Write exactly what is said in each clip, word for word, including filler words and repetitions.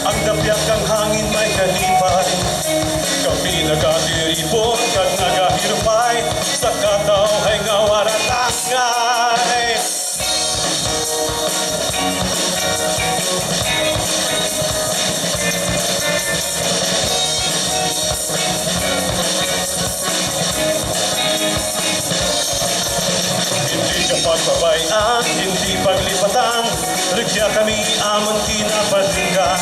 Ang dapyak kang hangin may kalipay. Kami nagatiripon kag nagahirupay sa katawhay nga wala tangay. Hindi ka pagpabay-an, hindi paglipatan, rikya kami amon kinapadunggan.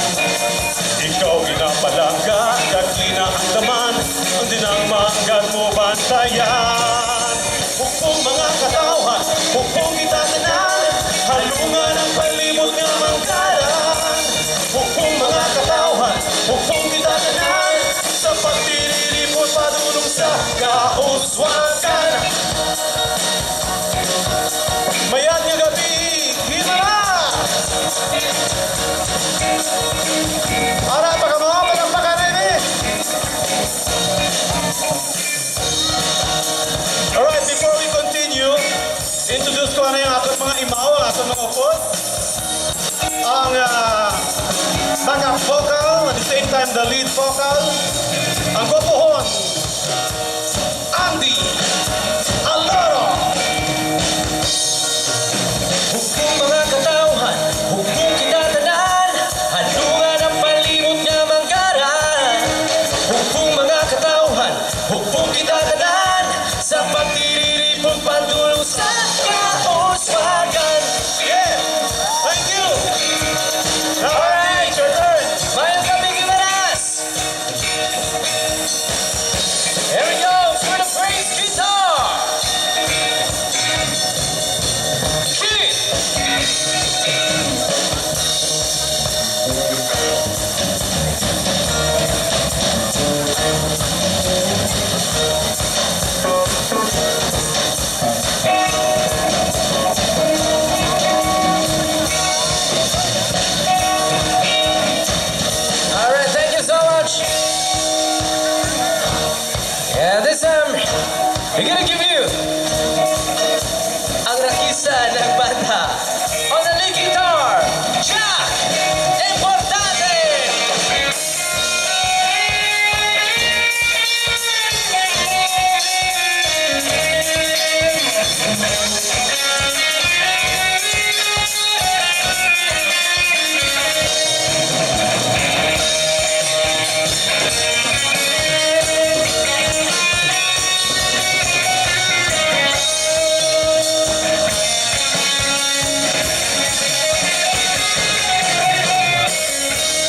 Ikaw ginapalangga, kag ina ang laman, ang dinang manggad mo bantayan. Hukbong mga katawhan, hukbong kita tanan, halungan ang palibot nga manggaran. Hukbong mga katawhan, hukbong kita tanan, sa pagtiriripon padulong sa kauswagan. Mayad nga gabi, Guimaras! Ara pa kamo, palakpakan na ini! Alright, before we continue, introduce ko na yung aton mga imaw, ang aton mga upod. Ang, ah, backup vocal, at the same time, the lead vocal, ang gwapuhon, Andy Aloro. Hukbong mga katawhan, hukbong kita tanan, halungan ang palibot nga manggaran. Hukbong mga katawhan, hukbong kita tanan, sa pagtiriripon padulong sa kauswagan. Yeah! Thank you! Alright, your turn! Mayong gabi, Guimaras! Here we go for the praise guitar! Kick! All right, thank you so much. And this time, we're gonna give you ang rakisa ng banda. On the lead guitar, Jack Importante!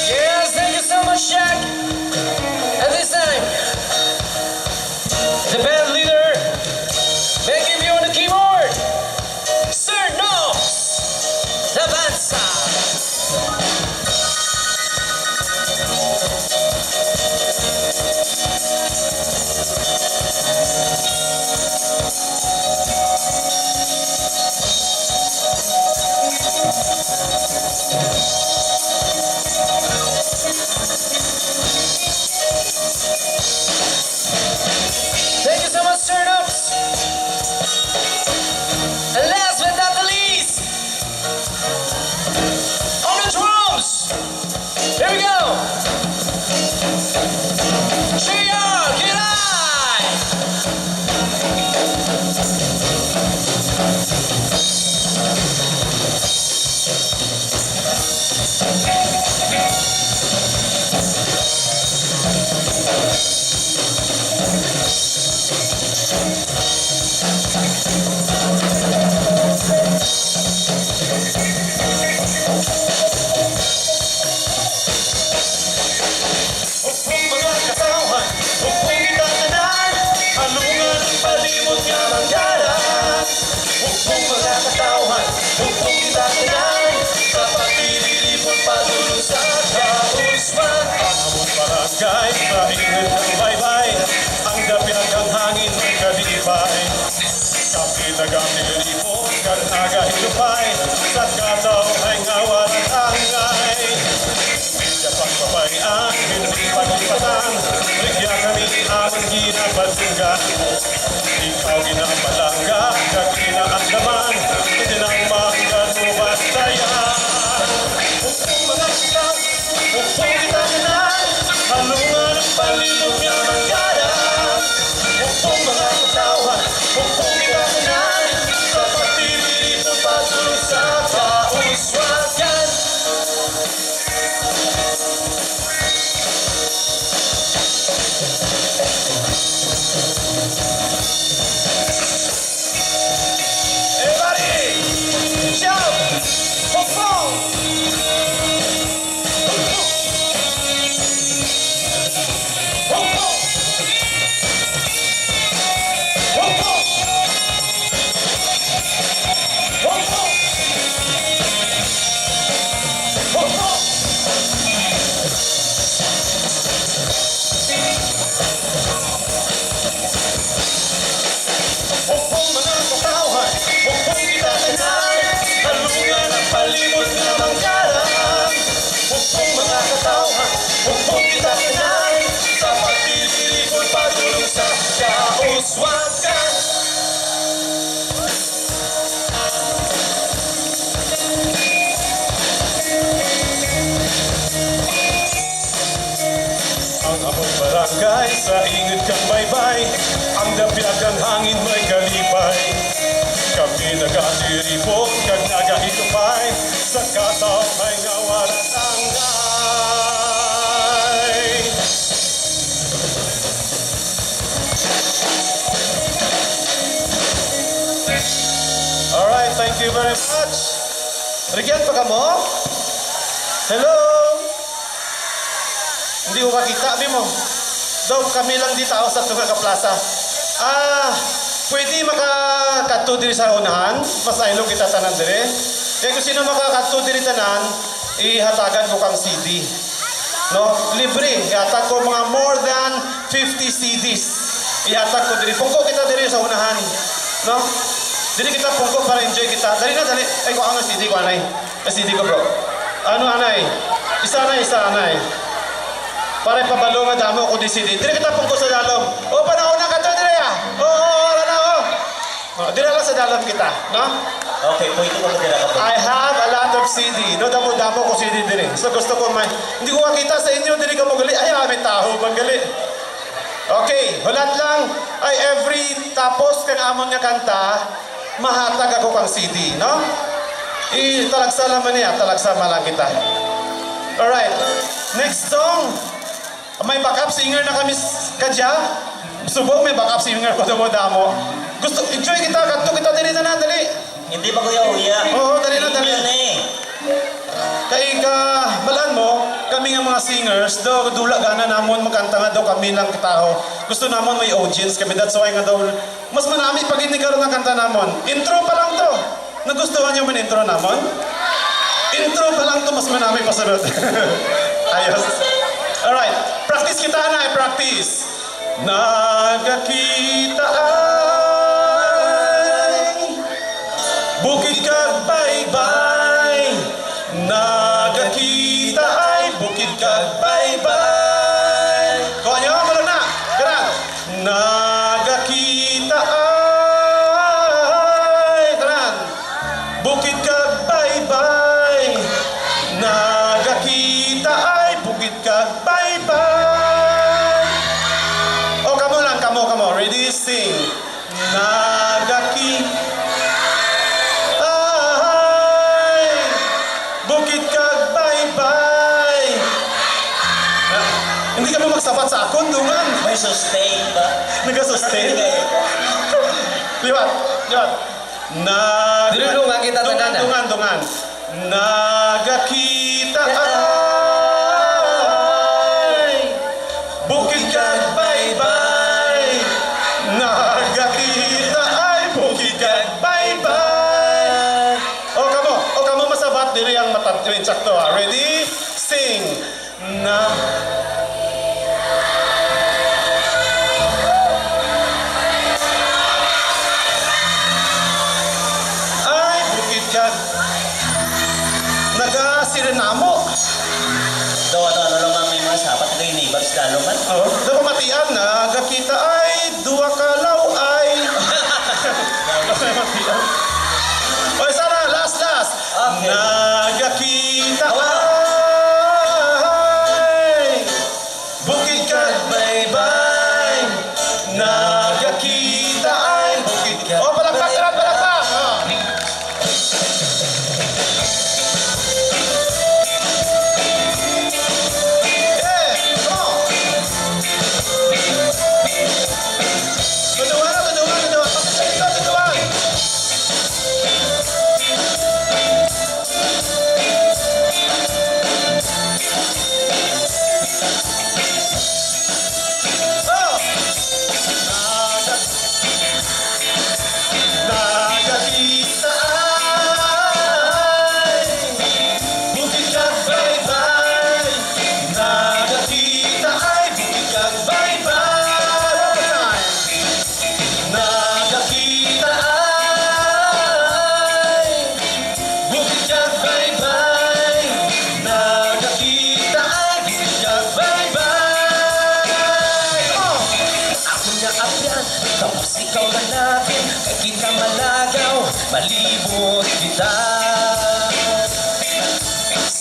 Yes, thank you so much, Jack. And this time, the band leader, may give you on the keyboard, Sir Nox Labanza. Thank you so much, Sir Nox. And last but not the least, on the drums, here we go. Gia Kilay! Hukbong mga katawhan, hukbong kita tanan, halungan ang palibot nga manggaran. Hukbong mga katawhan, hukbong kita tanan, sa pagtiriripon padulong sa kauswagan. Ang among barangay, mainit ang baybay, ang dapyak ang hangin may kalipay. Kami nagatiripon kag nagahilupay sa katawhay nga walang angay. Hindi siya pagpabay-an, hindi paglipatan, rikya kami amon ginapatunggan. Ikaw ginapalangga, kag ginaandaman, hindi lang maanggan mo bantayan. Hukbong mga kita, hukbong Sa ingid kag baybay, ang dapyagan hangin may kalipay. Kami nagatiripon kag nagahinupay sa katawhay nga wala tangay. Alright, thank you very much. Rigyan pa kamo? Hello? Hindi ko kakita, bi mo. Daw kami lang di tao sa tunga ka plaza. Ah, pwede makakadto diri sa unahan? Mas aylo kita tanan diri. Kaya kung sino makakadto diri tanan, ihatagan ko kang C D. No? Libre. Ihatag ko mga more than fifty C Ds. Ihatag ko diri. Pungko kita diri sa unahan. No? Diri kita pungko para enjoy kita. Dali na, dali. Ay, kuha ang C D ko, anay. Ang C D ko, bro. Ano, anay? Isa na, isa, anay. Para ipabalo nga damo ko di C D. Diri kita pungko sa dalom. O, panahon na ka to, diri, ah. O, o, o, wala na, o. O, dira lang sa dalom kita, no? Okay, pwede ko dira ka po. I have a lot of C D. No, damo-damo ko C D diri. So, gusto ko may, hindi ko makita sa inyo, diri ka mo gali. Ay, ah, may taho, man gali. Okay, hulat lang. Ay, every tapos kang amon nga kanta, mahatag ako kang C D, no? I, talagsa lang man niya, talagsa man lang kita. Alright. Next song. May backup singer na kami s-, kadya. Subong may backup singer ko damo-damo. Gusto, enjoy kita, kadto kita diri na, dali. Hindi ba, Kuya Uya? Oo, dali na, dali. Yun eh. Kay ka, balaan mo, kami nga mga singers, daw dula gana namon magkanta nga daw kami lang taho. Gusto namon may audience kami, that's why nga daw mas manami pa gid ni karon ang kanta namon. Intro pa lang to. Nagustuhan niyo man intro namon? Intro pa lang to, mas manami pa sunod. Ayos. Alright. Practice kita na, practice. Nagakita ay bukid kag baybay. Nagakita ay bukid kag baybay. Kuha niyo, wala na. Karan. Nagakita ay, karan. Bukid kag baybay. Nagakita ay bukid kag baybay. O, kamo lang, kamo, kamo. Ready? Sing. Nagakita ay bukid kag baybay. Ah, hindi ka mo magsabat sa akon, dungan. May sustain ba? Nagasustain? Liwat, liwat. Na, Diri, dungan kita dungan, tanan, ah. Dungan, dungan. Nagakita ay bukid kag baybay. Nagakita ay bukid kag baybay. O kamo, o kamo masabat diri ang matad-, sakto, ha. Ready? Sing. Na. Ay, bukid kag. Nagasirinamo. Daw ano-ano lang ang may mga sapat, nagahinibat sa daloman. Oo. Daw pamatian, nagakita ay duha ka law-ay. Oy, sana, last, last. Okay. Nagakita ay bukid kag baybay. Nagakita ay bukid kag Oh, palakpak, palakpak, palakpak. Oh. Yeah, come on. Tuduan na, tuduan, tuduan. Pati sa ito, tuduan. Oh! Naga-, nagakita ay bukid kag baybay. Nagakita ay bukid kag baybay. Nagakita ay bukid kag baybay. Nagakita ay bukid kag baybay. Oh! Ako nga abyan, tapos ikaw ka natin. Kay kita malagaw, malibot kita.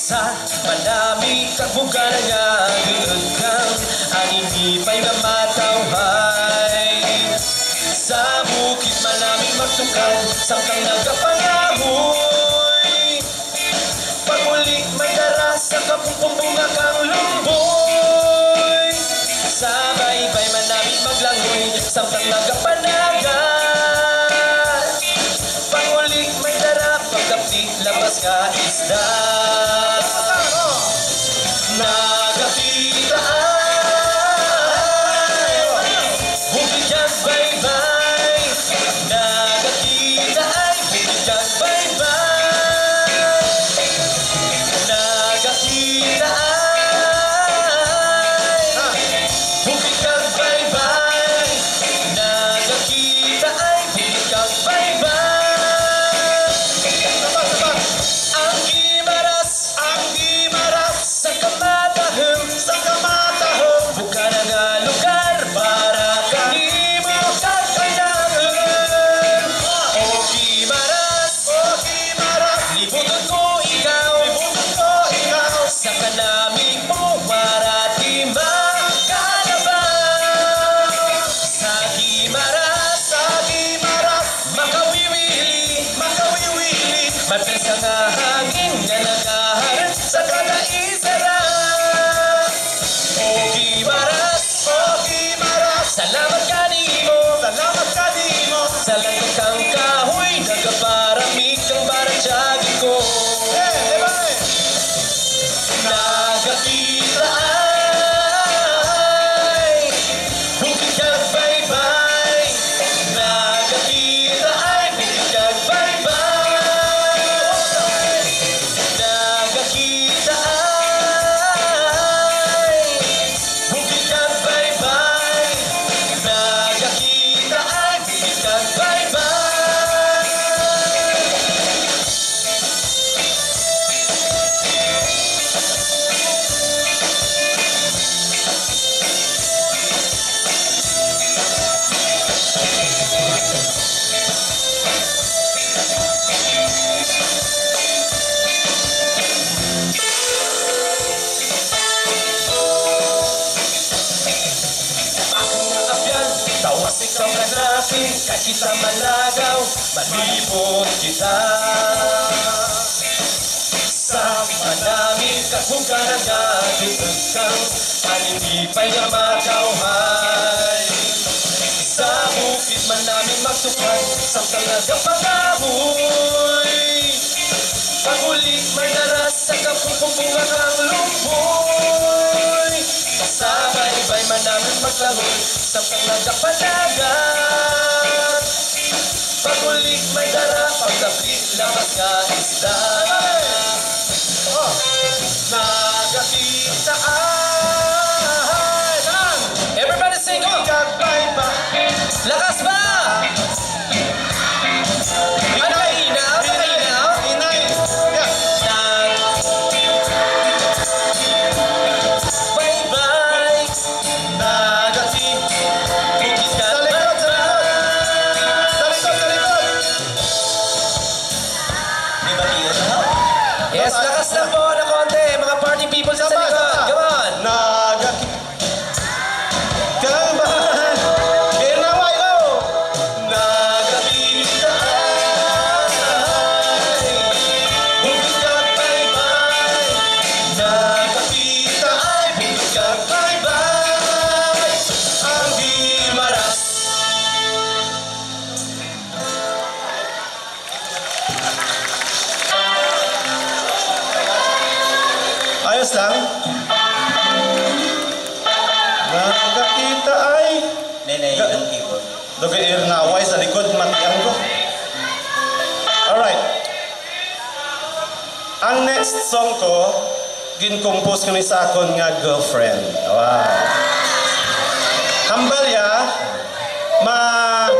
Sa manami kag bugana nga giugkang, ani Ipay nga matawhay sa bukid man namin magtukad, samtang nagapangahoy. Pag-uli may dara sa kapungpong bunga kang lumboy. Sa baybay man namin maglangoy, samtang nagapanaga. Pag-uli may dara, pagkapti labas ka isda. Nagakita ay bukid kag baybay. Nagakita ay bukid kag baybay. Nagakita ay bukid kag baybay. Nagakita ay bukid kag baybay. Ang Guimaras, ang Guimaras, sa kamatahom, sa kamatahom. Buka na nga lugar para kanimo kag kailangan. O Guimaras, o Guimaras, libuton ko ikaw, libuton ko ikaw. Sa kanami mo, wara di makalabaw. Sa Guimaras, sa Guimaras, makawiwili, makawiwili. May pwersa nga hangin nga nagahar sa kada isa ra. O Guimaras, o Guimaras, salamat kanimo, salamat kanimo. Sa langkat kang kahoy, nagaparamig kang barang tiyagi ko. Hey, hey, hey. Nagakita ay bukid kag baybay. Nagakita ay bukid kag baybay. Nagakita ay bukid kag baybay. Nagakita ay bukid kag baybay. Akong abyan, tawas ikaw kag natin, kay kita malagaw, malipot kita. Sa manami, kag kung karagati, ikaw, ang hindi pa niya matawhay. Sa bukid man namin magtukad, samtang nagapangahoy. Pag-uli, may dara sa kapungpong bunga kang lumboy. Sa baybay man namin maglangoy, samtang nagapanagat. Pag-uli, may dara, pagkapit, labas nga isda. Oh. Nagakita ay. Saan? Everybody sing, come on. Kag baybay. Lakas pa! Ano, mahina? Mahina? Hinay. Yeah. Nag-, baybay. Nagati. Bukid ka. Sa likod, sa likod. Sa likod, sa likod. Di ba, Tio? Yes, lakas lang po na konti, mga party people sa likod. Come on. Nagati. Kalaban! Kay naway, oh! Nagakita ay bukid kag baybay. Nagakita ay bukid kag baybay. Ang Guimaras. Ayos lang. Nakakita ay. Nenay, Ga- yung keyboard. Dugay, naway sa likod, matiang ko. Alright. Ang next song ko, gin-compose ko ni sa akon nga girlfriend. Wow. Hambal ya, ma-,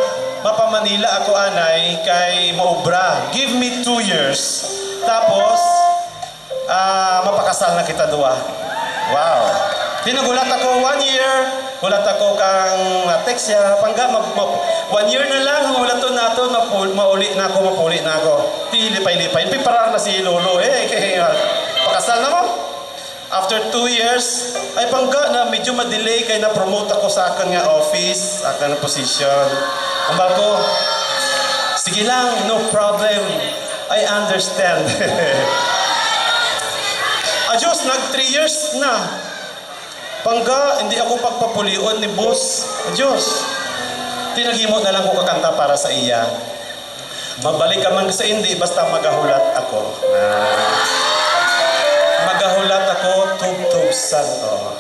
mapa-Manila ako anay kay maobra. Give me two years. Tapos, ah, mapakasal na kita duha. Wow. Di naghulat ako one year, hulat ako kang, ah, text siya, pangga, mag-, mag-, one year na lang, ang hulaton nato, mapul-, mauli na ako, mapuli na ako. Di lipay-lipay, piparar na si Lolo, eh, kay, ah, pakasal na mo. After two years, ay pangga na medyo ma-delay kay na-promote ako sa akon nga office, sa akon nga position. Ambal ko, "Sige lang, no problem. I understand." Adios, nag three years na. Pangga, hindi ako pagpapulion ni boss. Adios. Tinaghimo na lang ko kakanta para sa iya. Mabalik ka man sa hindi, basta magahulat ako. Ah. Magahulat ako, tubtub san, oh.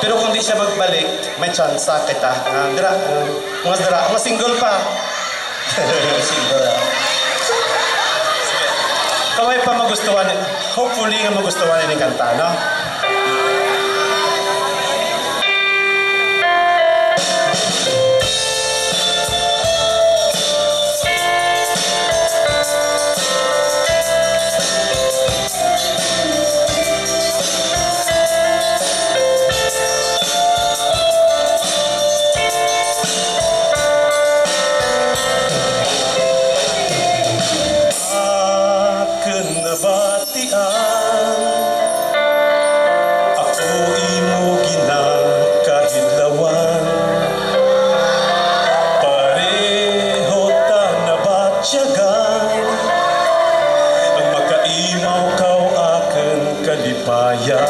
Pero kung di siya magbalik, may tsansa kita. Ah, dira, ah, mga dira, mga single pa. Single, ah. Sige. Kaway pa magustuhan, hopefully nga magustuhan ni kanta, no? Akon nabatian, ako imo ginakahidlawan. Pareho ta nabatyagan, ang makaimaw kaw akon kalipayan.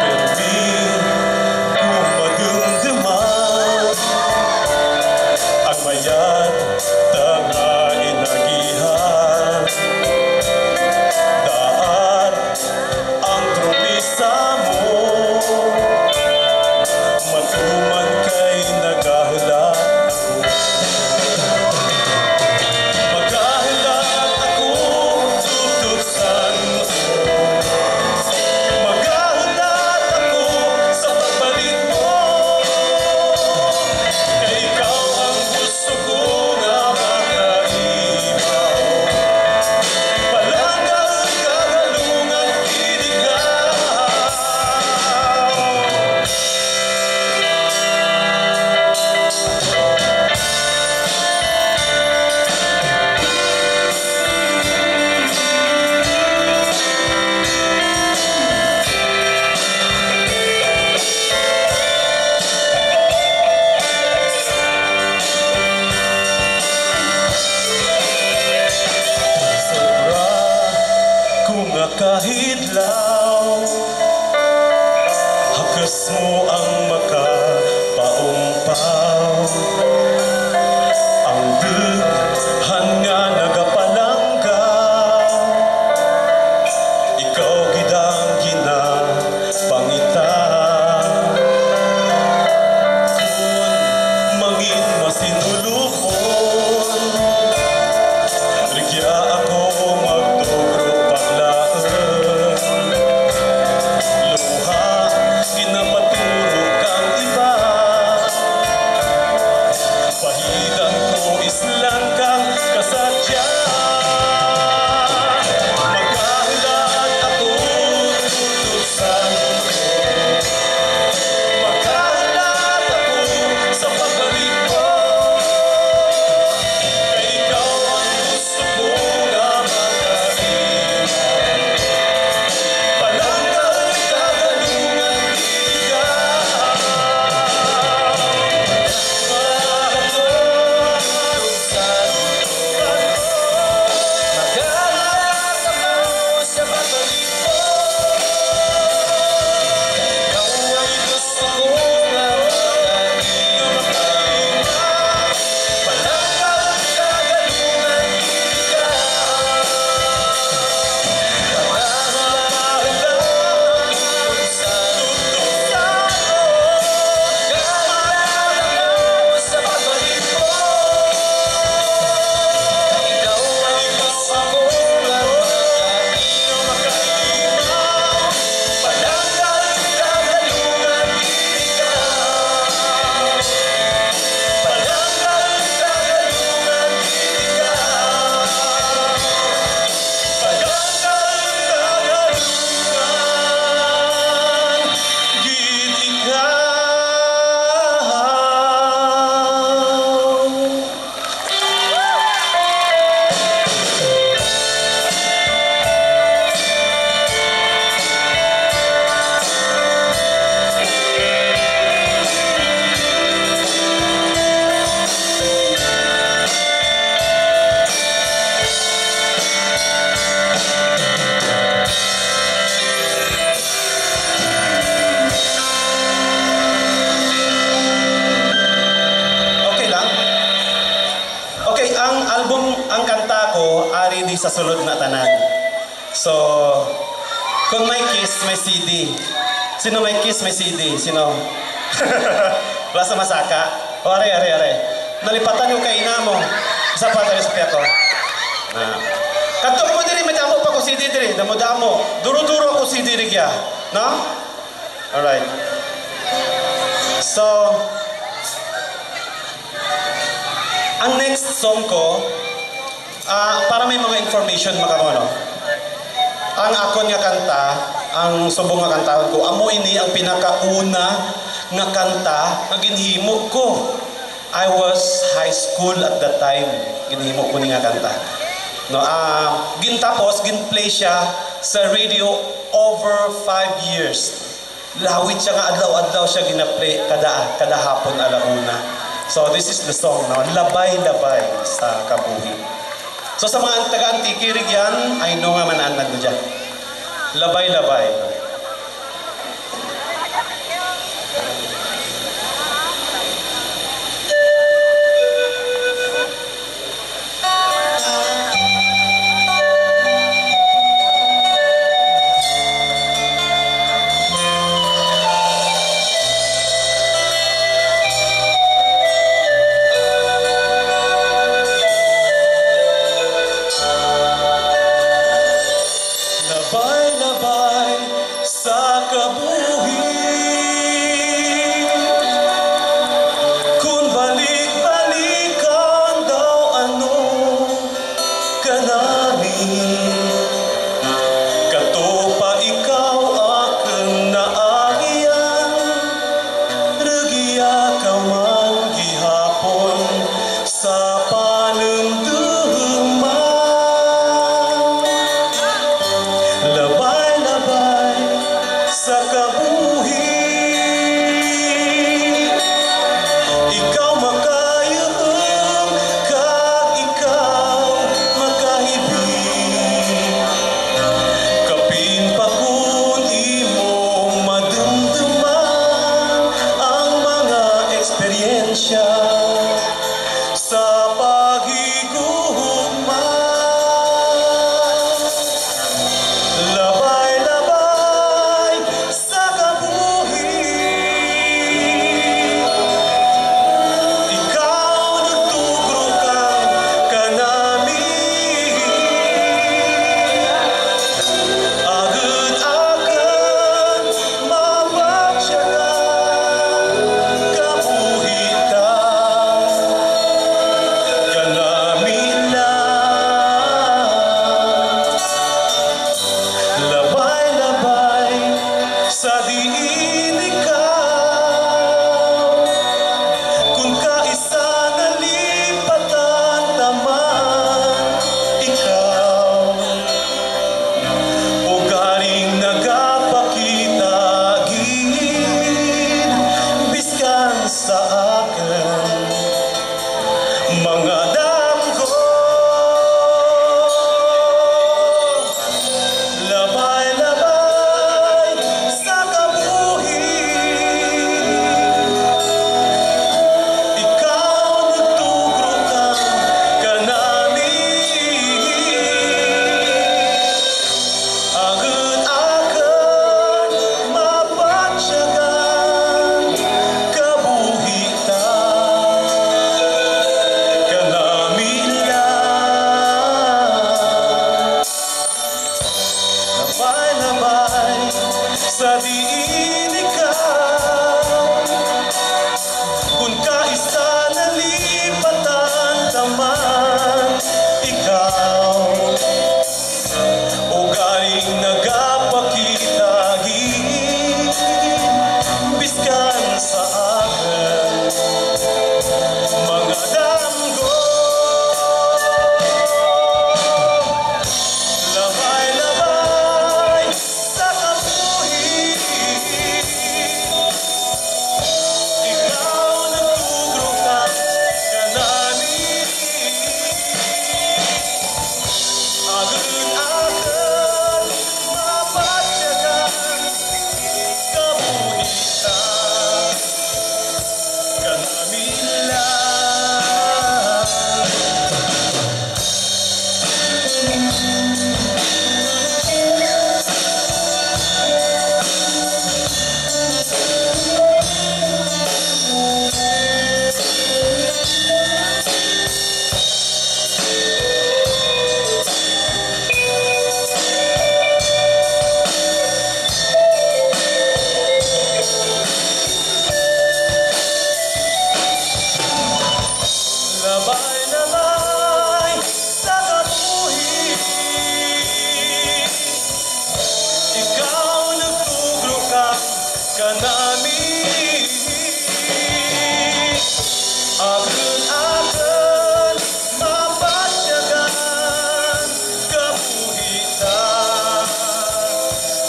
Permi ko madumduman ang mayad ta nga inagihan. Daat ang promisa mo, matuman kay nagahulat ako. Magahulat ako, tubtub san. Magahulat ako sa pagbalik mo. Kay ikaw ang gusto ko nga makaimaw. Palangga ka, halungan, kinigaw. Sobra ko nga kahidlaw, hakas mo ang makapaumpaw. Ang dughan nga nagapalangga, ikaw gid ang ginapangita. Kun mangin masinulupon, rikya ako magtugro paglaom. Luha, ginapaturo kang C D sa sulod na tanan. So, kung may Kiss, may C D. Sino may Kiss, may C D? Sino? Wala sa masaka? O, are, are, are. Nalipatan ko kay ina mo. Isa pa tayo sa piyak ko. Na. Kadto mo diri, madamo pa ko C D diri. Damo-damo. Duro-duro ako C D diri kaya. No? Alright. So, ang next song ko, ah, para may mga information, mga kamo, no? Ang akon nga kanta, ang subong nga kantahon ko, amo ini ang pinakauna nga kanta nga ginhimo ko. I was high school at that time. Ginhimo ko ni nga kanta. No, ah, gintapos, ginplay siya sa radio over five years. Lawit siya nga adlaw-adlaw siya ginaplay kada, kada hapon ala una. So, this is the song, no? Labay-labay sa kabuhi. So, sa mga taga-Antique region, I know nga man-an man dyan. Labay-labay. Labay-labay sa kabuhi. Kun balik-balikan daw ano kanami, kato pa ikaw akon naagian, rugya ka man gihapon sa panumduma. Labay-labay sa kabuhi. Ikaw makayuhom kag ikaw makahibi. Kapin pa kun imo madumduman ang mga eksperyensya sa paghigugma. Labay-labay sa kabuhi. Ikaw nagtugro ka kanami. Agud akun mabatyagan, kabuhi ta Nami, akun-akun, mapatyagan, kabuhi ta,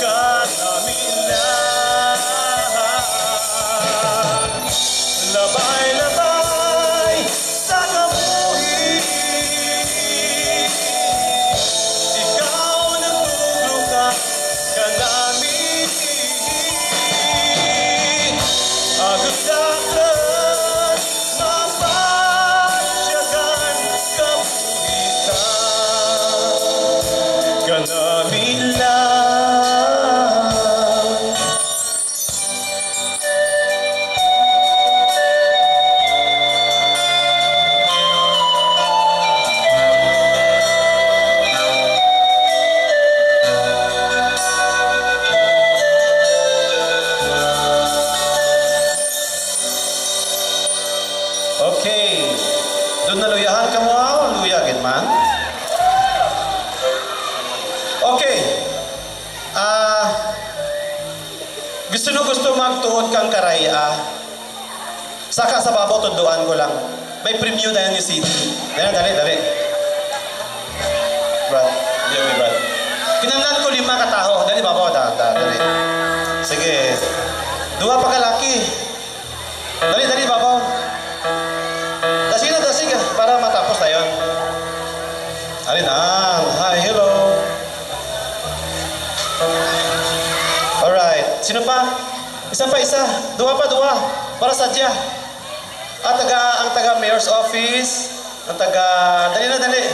kanami lang. Labay-labay sa kabuhi, ikaw nagtugro ka kanami. Agud dapat mapatyagan kabuhi ta, kanami lang. Okay. Doon naluyahan ka mo, ah? Luya gid man. Okay. Ah, gusto no gusto magtuon kang karay-a. Saka sa babaw, tudloan ko lang. May premyo na yan yung C D. Dali, dali, dali. Brad, hindi, okay, Brad. Kinahanglan ko lima ka tawo. Dali, babaw, da, da, dali. Sige. Duha pa ka laki. Dali, dali, babaw. Dasig na, dasig, ah, para matapos na yun. Alin, ah, hi, hello. Alright. Sino pa? Isa pa, isa. Duha pa, duha. Para sa dya. Ah, taga, ang taga mayor's office, ang taga, dali na, dali.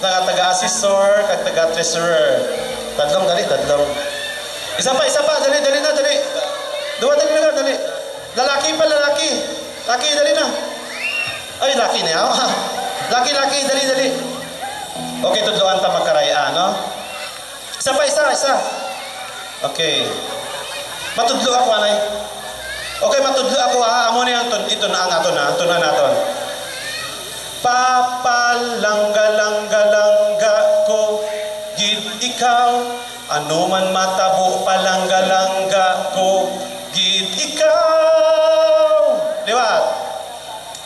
Taga, taga assessor, kag taga treasurer. Tadlong, dali, tadlong. Isa pa, isa pa, dali, dali na, dali. Duha, dali na, dali. Lalaki pa, lalaki. Laki, dali na. Ay, laki na, oh. Laki, laki, dali, dali. Okay, tudloan ta magkaray-a, no? Isa pa, isa, isa. Okay. Matudlo ako, anay. Okay, matudlo ako, ha. Amo ni ang tun-, itun-, ang aton, ha. Tun-an naton. Papalangga-langga-langga ko gid ikaw. Ano man matabo, palangga-langga ko gid ikaw. Liwat.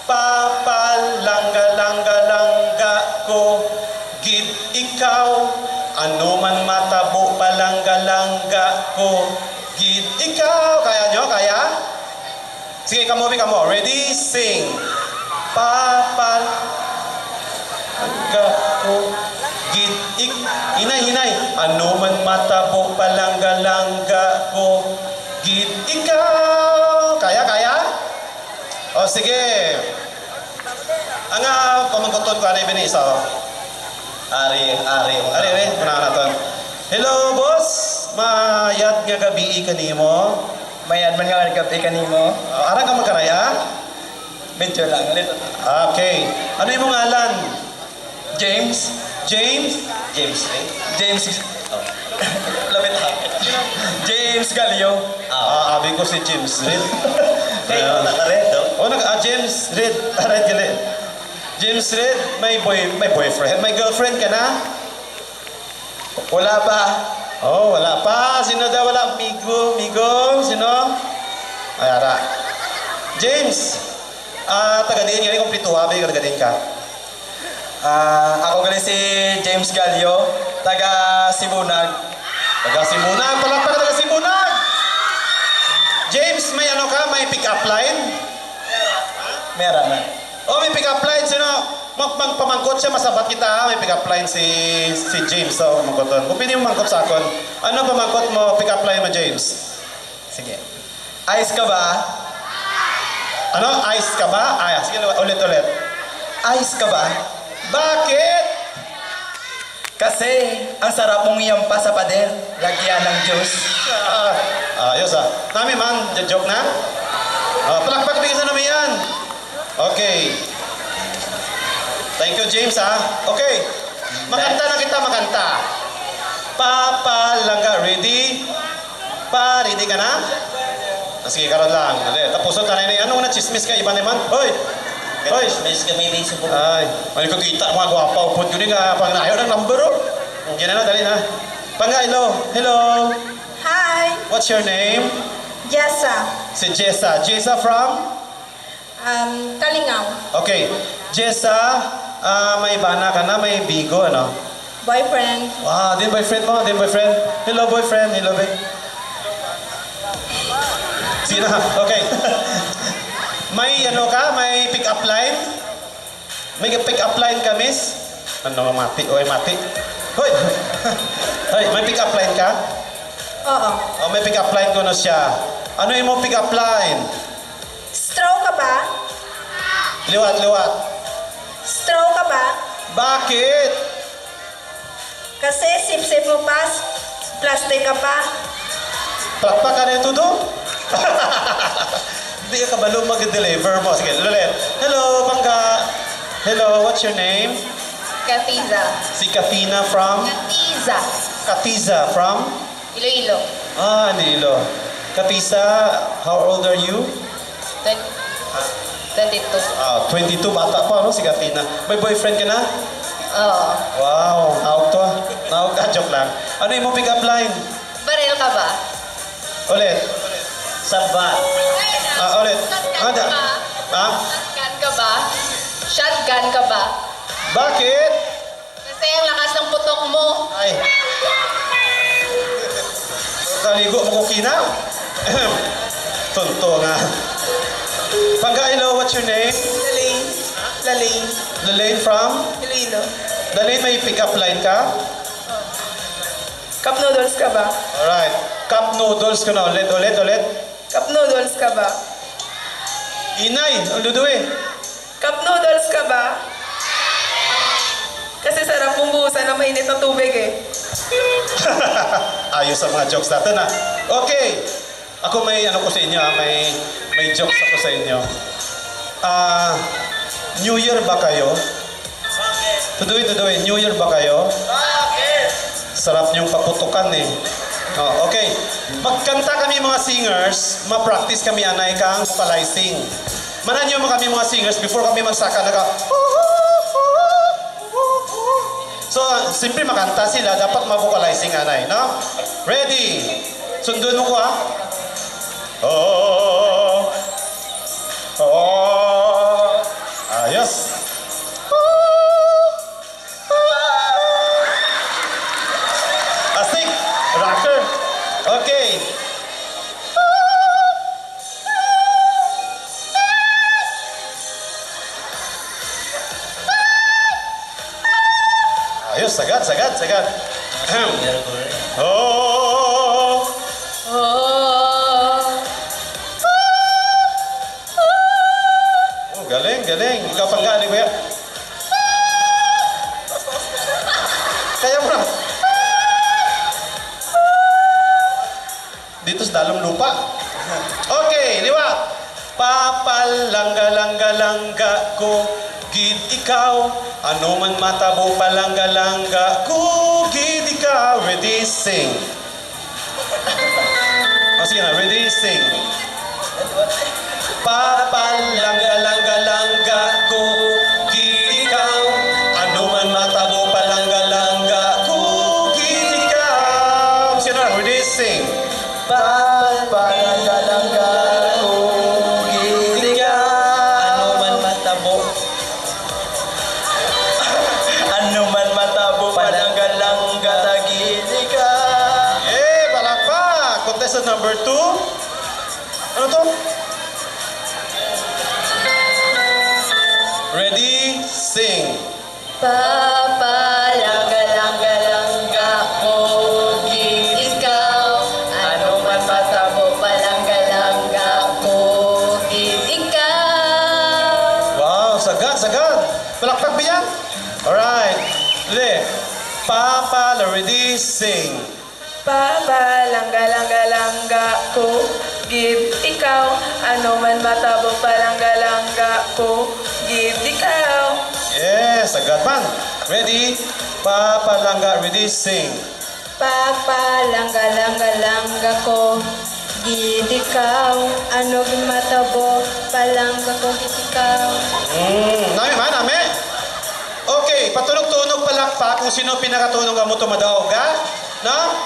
Papalangga-langga-langga ko gid ikaw. Ano man matabo, palangga-langga ko gid ikaw. Kaya nyo? Kaya? Sige, kamo, bi, kamo. Ready? Sing. Papal-, langga ko gid ik-, hinay, hinay. Ano man matabo, palangga-langga ko gid ikaw. Kaya, kaya? O, sige. Ang, ah, pamangkuton ko, anay, bini, isa, oh. Ari, ari, ari, ari, una naton. Hello, boss. Mayad nga gabii kanimo. Mayad man nga gabii kanimo. Ah, arang ka magkaray-a? Medyo lang, little. Okay. Ano imong ngalan? James. James? James Ray? James. Oh. Lapit ha. James Galio. Ah, abi ko si James Reid. Hey, ah, naka-red, oh. Oh, naka, ah, James Reid. Ah, red gali. James Reid, may boy, may boyfriend, may girlfriend ka na? Wala pa. Oh, wala pa. Sino daw wala? Migo, migo, sino? Ay, ara. James, ah, taga diin nga ni, kumpleto, abi, taga diin ka? Ah, ako gali si James Galio, taga Sibunag. Taga Sibunag, palakpak, taga Sibunag! James, may ano ka, may pick-up line? Meron na. Oh, may pick-up line, sino? Mag-, magpamangkot siya, masabat kita, ha? May pick-up line si, si James, so, mangkot. Kung pwede mo mangkot sa akon. Ano pamangkot mo, pick-up line mo, James? Sige. Ice ka ba? Ano? Ice ka ba? Ay, sige, ulit, ulit. Ice ka ba? Bakit? Kasi ang sarap mong iyampas sa pader, lagyan ng juice. Ah, ayos, ah. Nami man, j-, joke na? Ah, palakpak, bigyan sa nami yan. Okay. Thank you, James, ah. Okay. Makanta na kita, makanta. Papa Langga, ready? Pa, ready ka na? Ah, sige, karon lang. Dali, tapuson ta na ini. Ano na chismis ka, iba naman? Hoy! Hoy! Chismis kami ni sa buko. Ay, may ko kita, mga gwapa, upod ko ni nga, pang nayo ng number, oh. Okay na na, dali na. Pangga, hello. Hello. Hi. What's your name? Jessa. Si Jessa. Jessa from? Um, Kalingaw. Okay. Jessa, ah, may bana ka na, may bigo, ano? Boyfriend. Wow, din boyfriend mo, din boyfriend. Hello, boyfriend. Hello, babe. Sino? Okay. May ano ka? May pick-up line? May pick-up line ka, miss? Ano, mati? Oy, mati. Hoy! Hoy, may pick-up line ka? Oo. O, may pick-up line ko na siya. Ano yung mo pick-up line? Straw ka ba? Liwat, liwat. Straw ka ba? Bakit? Kasi sip-sip mo pa, plastic ka pa. Palakpak ka na ito, do? Hindi ka kabalo mag-deliver mo. Sige, ulit. Hello, Pangga. Hello, what's your name? Katiza. Si Katina from? Katiza. Katiza from? Iloilo. Ah, Iloilo. Katisa, how old are you? Twen-, twenty-two. Ah, twenty-two, bata pa, no, si Katina. May boyfriend ka na? Oo. Wow, naog to, ah. Naog ka, joke lang. Ano yung mo pick-up line? Baril ka ba? Ulit. Sabat. Ah, ulit. Shotgun ka ba? Ha? Shotgun ka ba? Shotgun ka ba? Bakit? Kasi ang lakas ng putok mo. Ay. Kaligo mo ko kina? Tunto nga. Pangga, hello, what's your name? Lalaine. Lalaine. Lalaine from? Iloilo. Lalaine, may pick-up line ka? Cup noodles ka ba? Alright. Cup noodles ko na. Ulit, ulit, ulit. Cup noodles ka ba? Inay, ang dudu eh. Cup noodles ka ba? Kasi sarap mong buhusan ng mainit na tubig eh. Ayos ang mga jokes natin, ah. Okay. Ako may ano ko sa inyo, ah. May, may jokes ako sa inyo. Ah, New Year ba kayo? Tuduy, tuduy, New Year ba kayo? Sarap niyong paputukan eh. Oh, okay. Magkanta kami mga singers, ma-practice kami anay kang vocalizing. Mananyo mo kami mga singers before kami magsaka naga. So, siyempre makanta sila, dapat ma-vocalizing anay, no? Ready? Sundon mo ko, ha? Oh, oh, ayos. Astig! Rocker! Okay. Ayos, sagad, sagad, sagad. Ahem. Oh! Oh! Oh, galing, galing. Ikaw, Pangga, kuya. Kaya mo na. Dito sa dalom lupa. Okay, liwat. Papalangga-langga-langga ko gid ikaw. Ano man matabo, palangga-langga ko gid ikaw. Ready, sing. O, sige na. Ready, sing. Papalangga-langga-langga ko gid ikaw. Ano man matabo, palangga-langga ko gid ikaw. Sige na. Ready, sing. Papalangga-langga ko gid ikaw. Ano man matabo. Ano man matabo, palangga-langga ta gid ikaw. Eh, palakpak! Contestant number two. Ano to? Ready, sing. Papalangga-langga-langga ko gid ikaw. Ano man matabo, palangga-langga ko gid ikaw. Wow, sagad, sagad. Palakpak ba yan? Alright. Ulit. Papa, ready, sing. Papalangga-langga-langga ko gid ikaw. Ano man matabo, palangga-langga ko gid ikaw. Yes, sagad man. Ready? Papalangga, ready, sing. Papalangga-langga-langga ko gid ikaw. Ano gid matabo, palangga ko gid ikaw. Mm, nami man, nami. Okay, patunog-tunog palakpak kung sino pinakatunog amo to madaog, ha? No?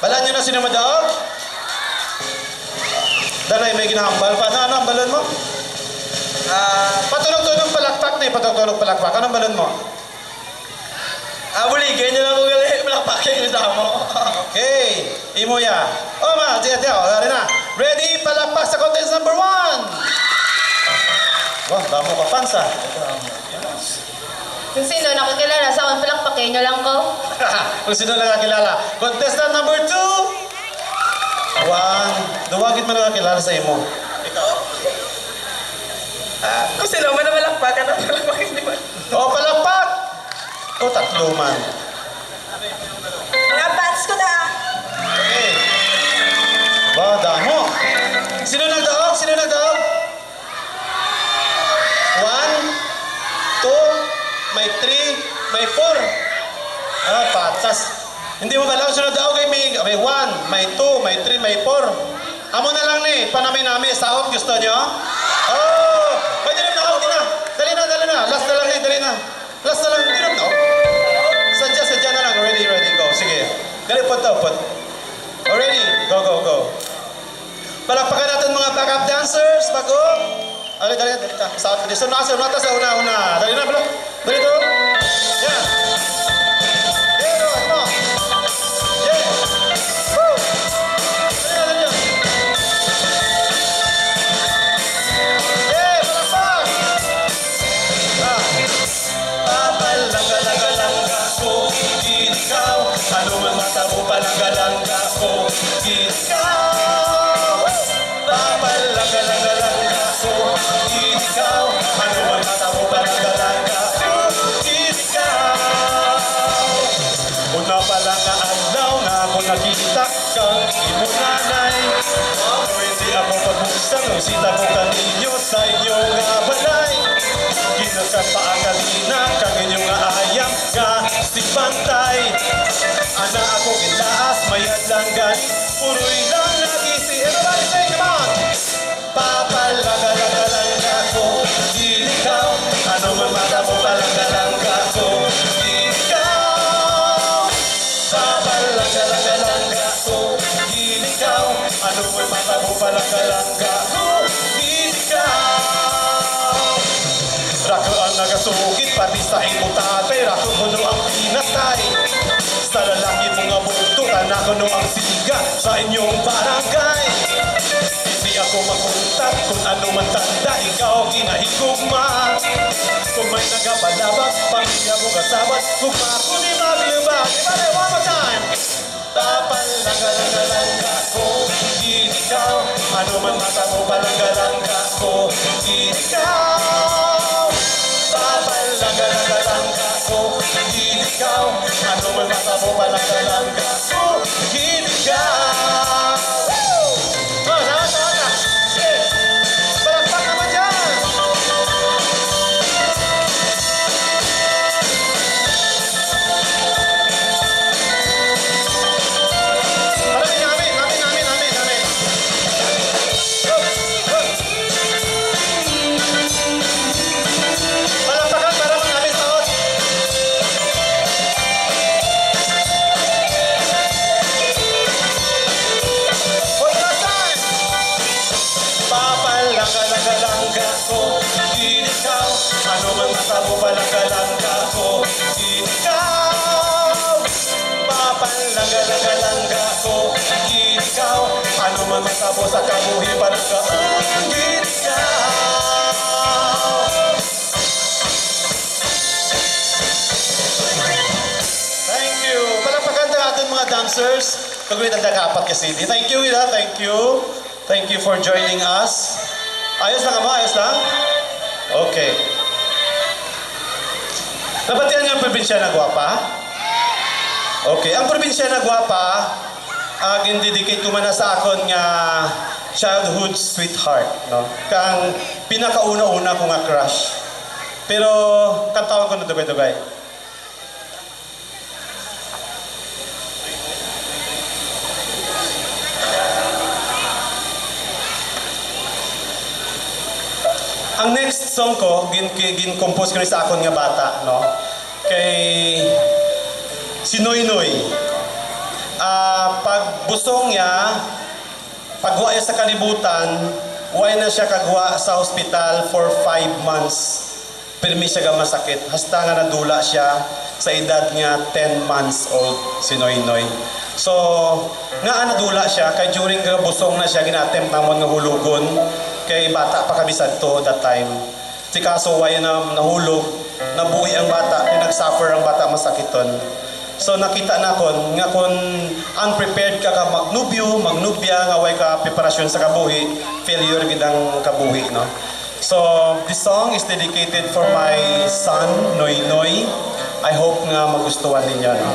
Balaan nyo na sino madaog? Danay, may ginahambal pa. Ano, ano ang balon mo? Ah, patulog-tulog palakpak na, patulog-tulog palakpak. Anong balon mo? Ah, buligay niyo lang ko gali, palakpakin niyo sa amo. Okay. Imo ya. Oh, ma, diya, diya. Oh, dari na. Ready? Palakpak sa contest number one. Wah, damo ka fans, ah. Kung sino nakakilala sa akon, palakpakin niyo lang ko. Kung sino nakakilala. Contestant number two. One. Duwa gid man nakakilala sa imo. Ikaw? Ah, kung sino man ang malakpakan, ang palakpakin niyo man. Oh, palakpak! Oh, tatlo man. Mga fans ko na. Okay. Ba, damo. Sino nagdaog? Sino nagdaog? One, two, may three, may four. Ah, patas. Hindi mo ba lang sunod daog kay may, may one, may two, may three, may four. Amo na lang ni, panami-nami, saot gusto nyo? Oh, pwede na daog, di na. Dali na, dali na. Last na lang ni, dali na. Last na lang, di na, no? Sadya, sadya na lang. Ready, ready, go. Sige. Dali, put, put. Oh, ready? Go, go, go. Palakpakan natin mga backup dancers, bago. Dali, dali, dali ta. Sa, dali, sa una, sa una, ta, sa una, una. Dali na, bro. Dali to. Yeah. Yeah, bro, come on. Yeah. Woo. Dali na, dali na. Yeah, palakpak. Ah. Papalangga-langga-langga ko, gid ikaw. Ano man matabo, palangga-langga ko, gid ikaw. Papalangga-langga-langga ko, gid ikaw. Ano man matabo, palangga-langga ko, gid ikaw. Una pa lang nga adlaw nga ako nakita kang imo nanay. Pwede ako pagbuksan, nung sita ko kaninyo sa inyo nga balay. Ginakat pa ang kadina kang inyo nga ayam nga si Pantay. Ana ako gilaas, mayad lang gani, puroy lang lagi si, everybody say, come on! Papalangga-langga-langga ko, gid ikaw. Ano man matabo, palangga-langga ko, gid ikaw. Papalangga-langga-langga ko, gid ikaw. Ano man matabo, palangga-langga ko, gid ikaw. Raku ang nagasugid, pati sa imo tatay, raku kuno ang pinatay. Sa lalaki mo nga bugto, tana kuno ang siga sa inyong barangay. Hindi ako makuntat kung ano man tanda, ikaw ginahigugma. Kung may nagabalabag, pamilya mo kasabat, kung ako ni mabilba. Everybody, one more time. Papalangga-langga-langga ko, gid ikaw. Ano man matabo, palangga-langga ko, gid ikaw. Papalangga-langga-langga ko, gid ikaw. Ano man matabo, palangga-langga ko, gid ikaw. Woo! Oh, salamat, salamat. Yes. Palakpak naman dyan. Amin, amin, amin, amin, amin, amin. Palakpakan para mangamis taon. Hoy, kasan? Papalangga-langga-langga ko, gid ikaw. Ano man matabo, palangga-langga ko, gid ikaw. Papalangga-langga-langga ko, gid ikaw. Ano man matabo sa kabuhi, palangga, gid ikaw. Thank you. Palakpakan ta aton mga dancers. Kagawin ang daga apat ka C D. Thank you, Ida. Thank you. Thank you for joining us. Ayos lang, ama? Ayos lang? Okay. Nabatian niyo ang probinsya na gwapa? Okay. Ang probinsya na gwapa, ah, gindedicate ko man na sa akon nga childhood sweetheart, no? Kang pinakauna-una ko nga crush. Pero kantawan ko na dugay-dugay. Ang next song ko, gin-, gin-, gin-compose ko ni sa akon nga bata, no? Kay si Noy Noy. Ah, pag busong niya, Pagwa niya sa kalibutan, way na siya kagwa sa hospital for five months. Pirmi siya nga masakit, hasta nga nadula siya sa edad nga ten months old, si Noynoy. So, nga nadula siya, kay during nga busong na siya, gina-attempt namon nga hulugon, kay bata pa kami sadto that time. Si kaso, way na nahulog, nabuhi ang bata, kay nag-suffer ang bata, masakiton. So, nakita nakon nga kung unprepared ka, ka magnubyo, magnubya, nga way ka preparasyon sa kabuhi, failure gid ang kabuhi, no? So, this song is dedicated for my son, Noynoy. I hope nga magustuhan ninyo, no?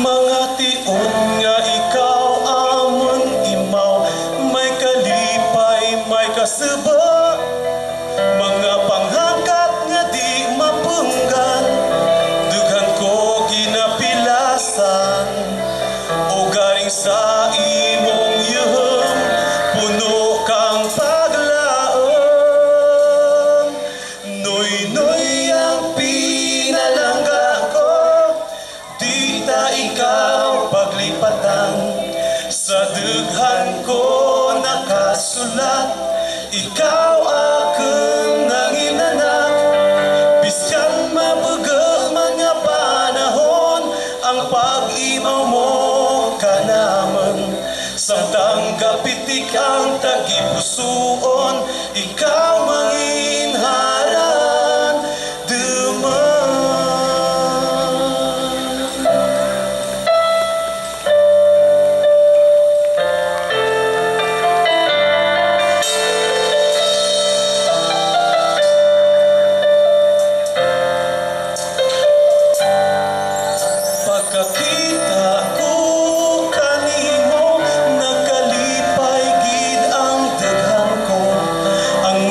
Mga tion nga ikaw amon imaw, may kalipay, may kasubo, mga panghangkat nga di mapunggan, dughan ko ginapilasan. Ugaring sa imong yuhom, puno kang paglaom. Noynoy ang pinalangga ko, di ta ikaw paglipatan. Sa dughan ko nakasulat, ikaw akon nanginanak. Biskan mabugo man nga panahon, ang pag-imaw mo kanamon. Samtang gapitik ang tagipusuon, ikaw manginharan duman. Pagkakita ko kanimo, nagkalipay gid ang dughan ko. Ang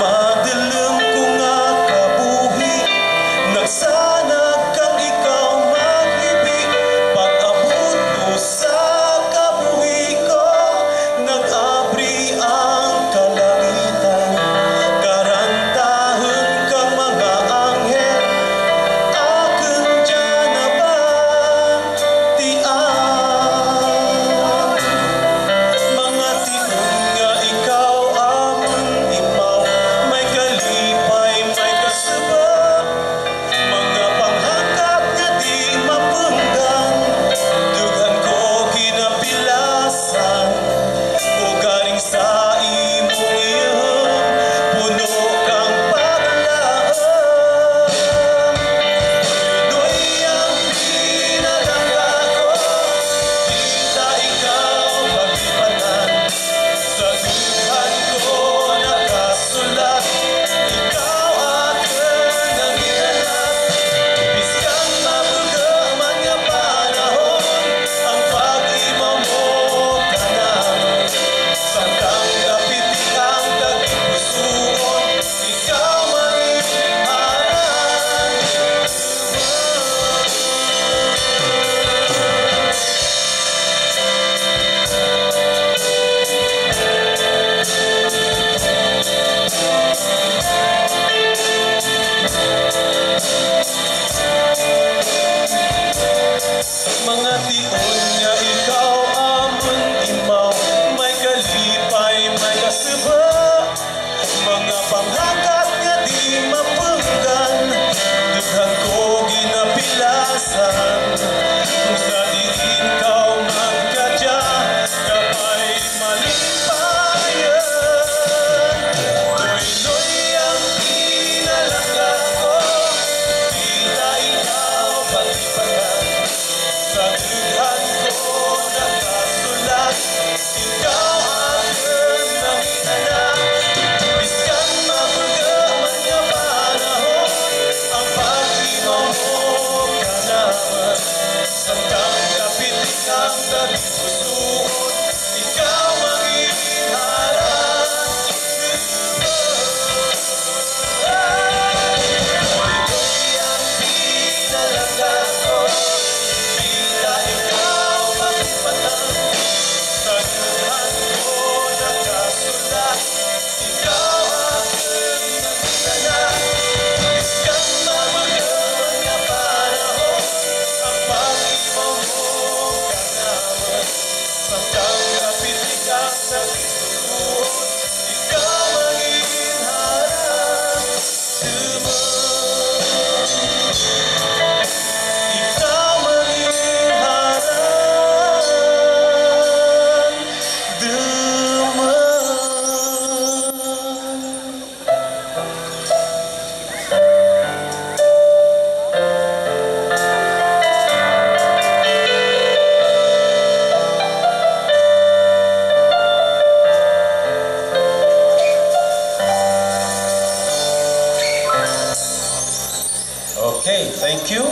Thank you.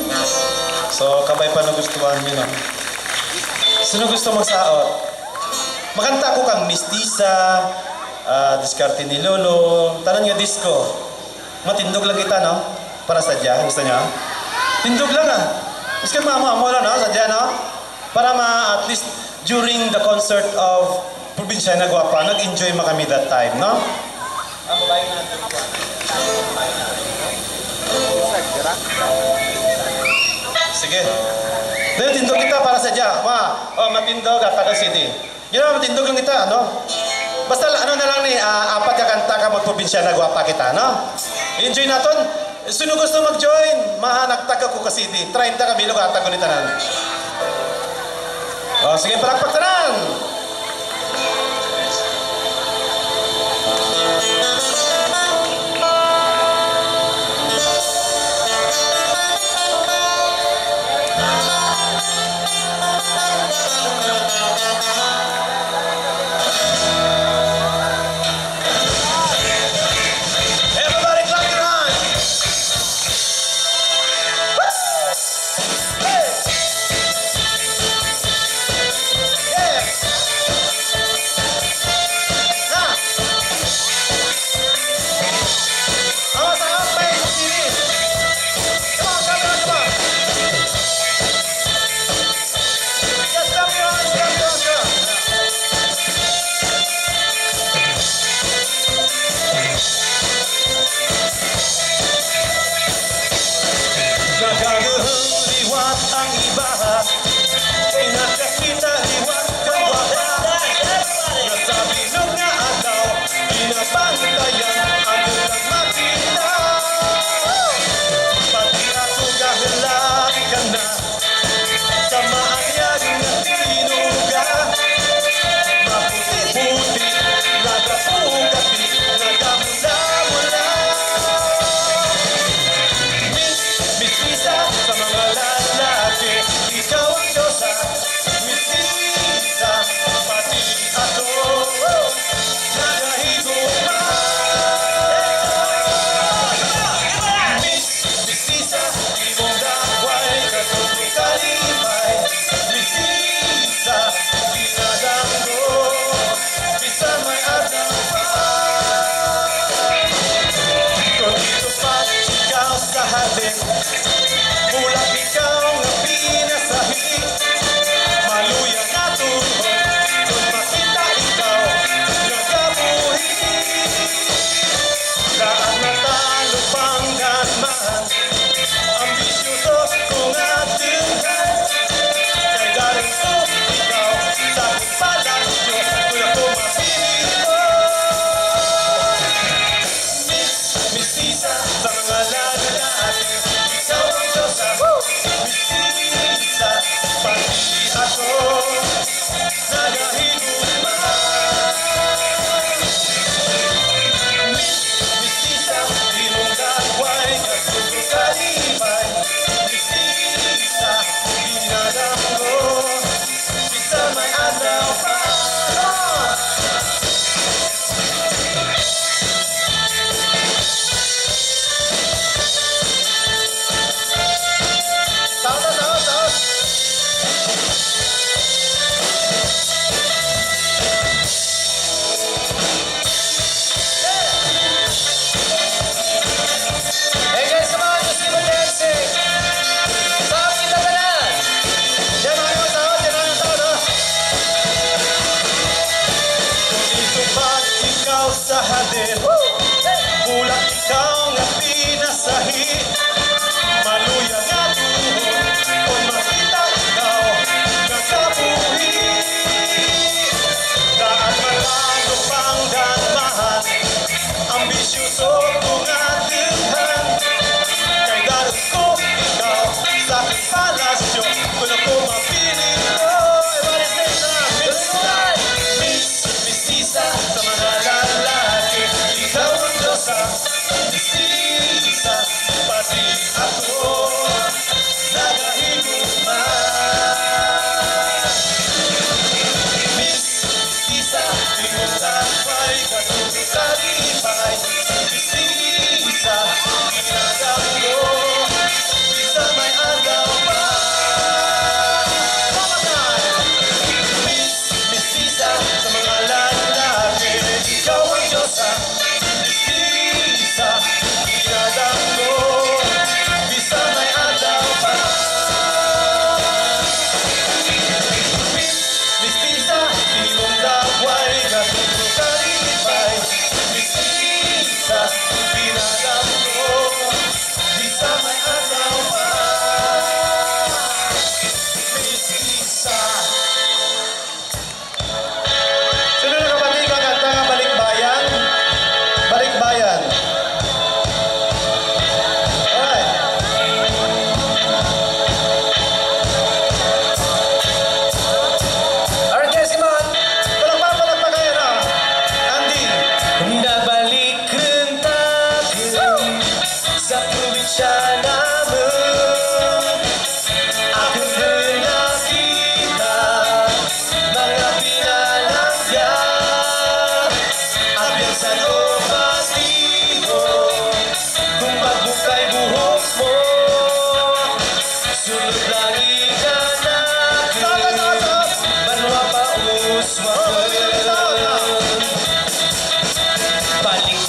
So, kabay pa nagustuhan niyo, no? Sino gusto magsaot? Makanta ko kang Mistisa, ah, Diskarte ni Lolo, tanan nga disco. Matindog lang kita, no? Para sa dya, gusto niyo? Tindog lang, ah. Gusto mo, amo, amo lang, no? Sa dya, no? Para ma, at least, during the concert of Probinsyana Guapa, nag-enjoy man kami that time, no? Sige. Dahil tindog kita para sa dya. Ma, oh, matindog, ah, kada city. Yun naman, matindog lang kita, ano? Basta, ano na lang ni, ah, apat ka kanta ka, Magprobinsyana Guapa Kita, no? Enjoy naton. Sino gusto mag-join? Mahanagtag ako ka city. Treinta ka bilog, hatag ko ni tanan. Oh, sige, palakpak tanan! Everybody clap your hands. Woo! Hey! Yeah! Na! Ang masarap may sili. Come on, come on, come on. Just clap your hands, clap your hands, come on. Nagagahang liwat ang iba, pinagkakita liwat kang wala. Nasabi nung nga adlaw, pinapantayan ang ilang makita. Pati ako gahulat ka na. Sa maanyag nga tinuga, maputi-puti, nagapukati, nagamula-mula. Miss, mistisa sa mga lalaki, ikaw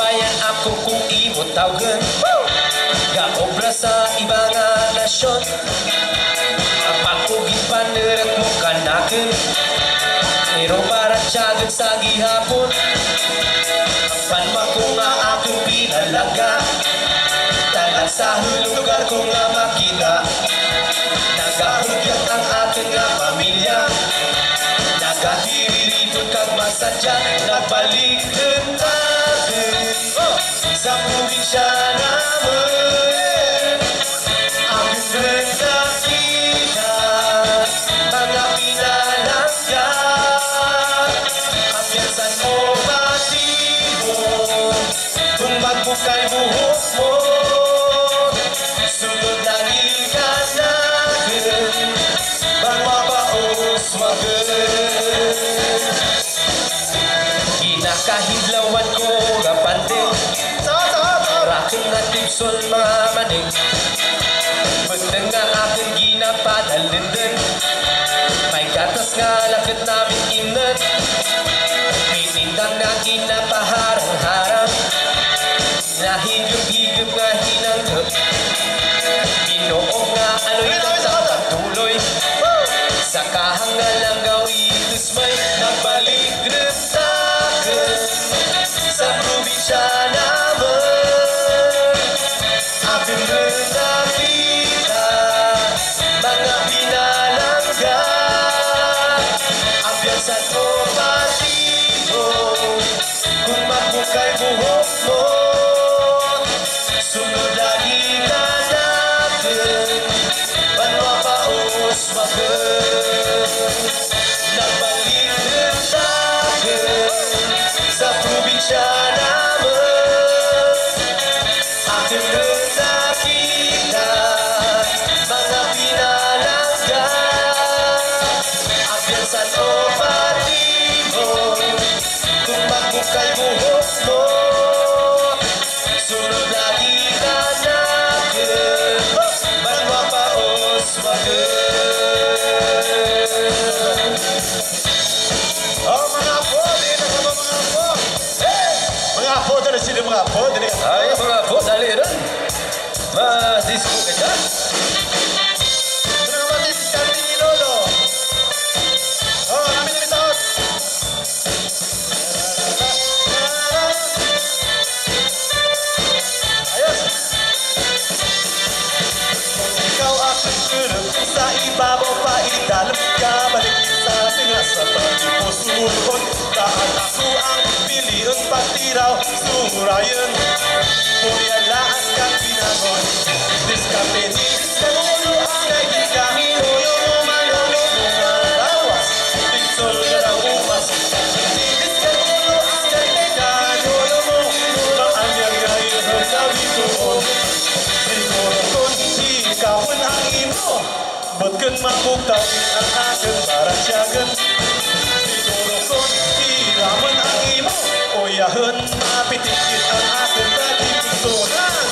Ayan ako kung imo tawgan. Gaobra sa iba nga nasyon. Ang ako ginpanerag mo kanakon. Pero para tiyagan sa gihapon. Ang panma ko nga akong pinalaga. Tanan sa lugar ko nga makita. Nagahudyat ang aton nga pamilya. Nagahiriripon kag masadya. Nagbalik Tabi sa probinsya namon, ang ganda kita, mga pinalangga. Apiansan mo ba di mo, kung magbukay buhok mo, sunod lagi ka natin, bang mapauswagan. Ginakahidlawan ko nga pante. Rakin nga tipson, mga maning. Butang nga akin ginapadalindan. May gatas nga lakad namin imnan. Pinindang nga ginapaharang-harang. Nahigop-higop nga hinanggo. Binuo nga ano'y nagpatuloy. Sa kahang nga langgaw, itus may nagbalik rin sa akin. Sa probinsya naman, akin rin nakita mga pinalangga. Apiansan mo pati mo. Kung mabukay buhok mo, sunod lagi ka natin, banwa pa uswagan. Nagbalik sa akin sa probinsya naman. Akin rin nakita mga pinalangga. Apiansan o pati mo. Kung magbukay buhok mo, sunod lagi ka natin, banwa pa uswagan. Oh, mga apo, di na ka ba, mga apo? Hey! Mga apo, dali sila, mga apo, dali. Ay, mga apo, dali rin. Madisco kita. Mga matiskante ni Lolo. Oh, kami na sa out. Ayos. Ikaw akong tulog sa ibabaw pa, idalom ka, balik sa singa sa pagtipos, sumuon. Daan ako ang pilion, pagtiraw, sumurayon. Puyalaan kang binagon. Diskarte ni Lolo ang nagkita. Lolo mo, manolo mo nga lawas. Pigsol nga daw ubas. Diskarte ni Lolo ang nagkita. Lolo mo, maanyag nga iyang sabi ko. Siguro kon ikapon ang imo. Butken mabugtaw ang akon baratyagon. Siguro kon hiramon ang imo, uyahon mapitikit ang akon katigsunan.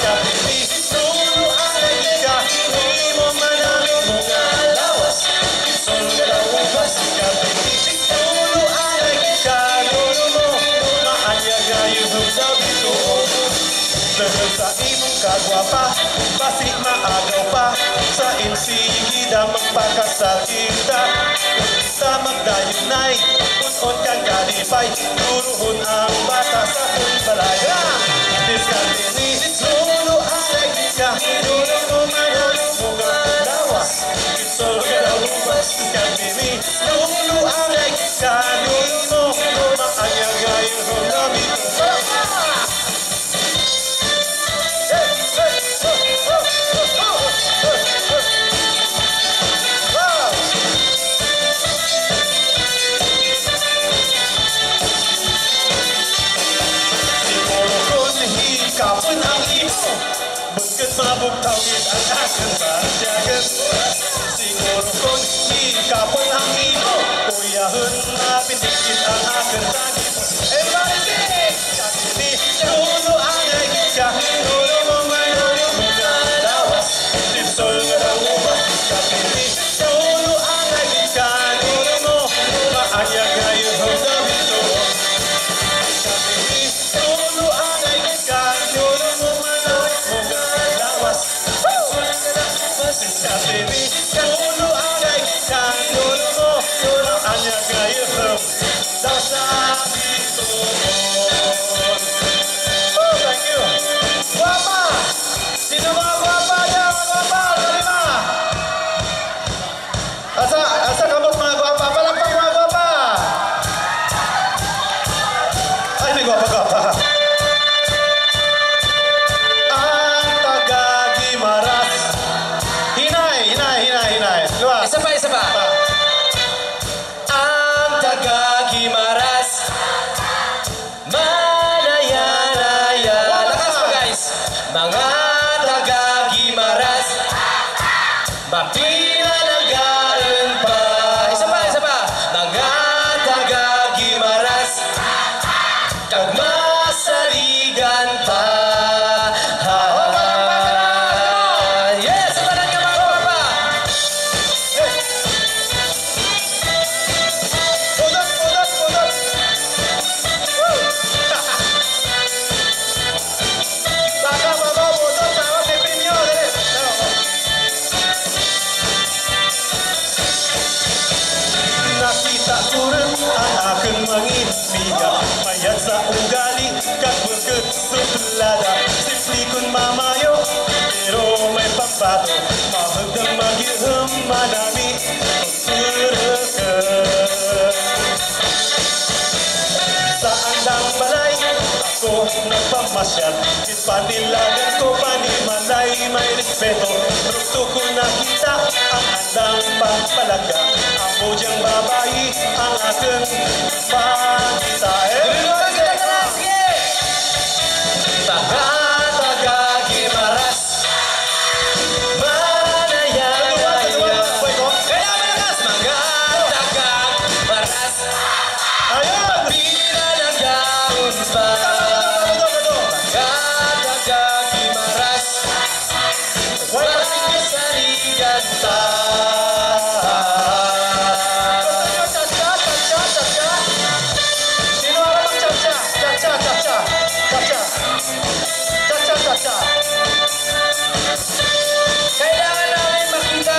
Kapili, sulo ang nagika, imo manami mo nga lawas. Isol nga lawas, kapili, sulo ang nagika, lolo mo, maanyag nga yuhog sa bituon. Dahil sa imong kagwapa, basi maagaw pa sa M C gida magpakasal kita. Sa magdayunay, punon kang kalipay, turuon ang bata sa pagbalaya. Diskarte ni Lolo ang nagika, lolo mo, manolo mo nga lawas. Isol nga lawas, diskarte ni Lolo ang nagika, lolo mo, maanyag nga yuhog na bituon. Siguro kon hikapon ang imo, bukod mabugtaw gid ang akon baratyagon. Siguro kon hikapon ang imo, uyahon mapitikit ang akon tagipon. Everybody sing! Ni Lolo ang nagika, lolo mo, manolo mo nga lawas. Isol nga daw ubas, kapili. Lolo ang nagika, lolo mo, maanyag nga yuhog na bituon. Kapili, lolo Akon mga amiga, mayad sa ugali, kag bukod suplada, simple kon mamayo, pero may pambato, mahagdang magihum manami, surugan. Sa andang balay, ako nagpamasyal, ginpanilagan ko panimalay, may respeto, produkto ko nakita, ang andang pagpalaga, amo diyang babayi, ang akon pangita. Eh, Dili mo kasi tagara, sige! Taga, taga, Gimaras. Manaya, Kaduwa, kaduwa, naya. Boy, ko. Kaya malakas, mga taga, Gimaras. Ayun! Pinalagaon pa. Kaduwa, kaduwa, kaduwa, kaduwa. Taga, taga, Gimaras. Wala sa liganta. Cha-cha, cha-cha, cha-cha. Sino ang mag-cha-cha? Cha-cha, cha-cha. Cha-cha. Cha-cha, cha-cha. Kailangan namin makita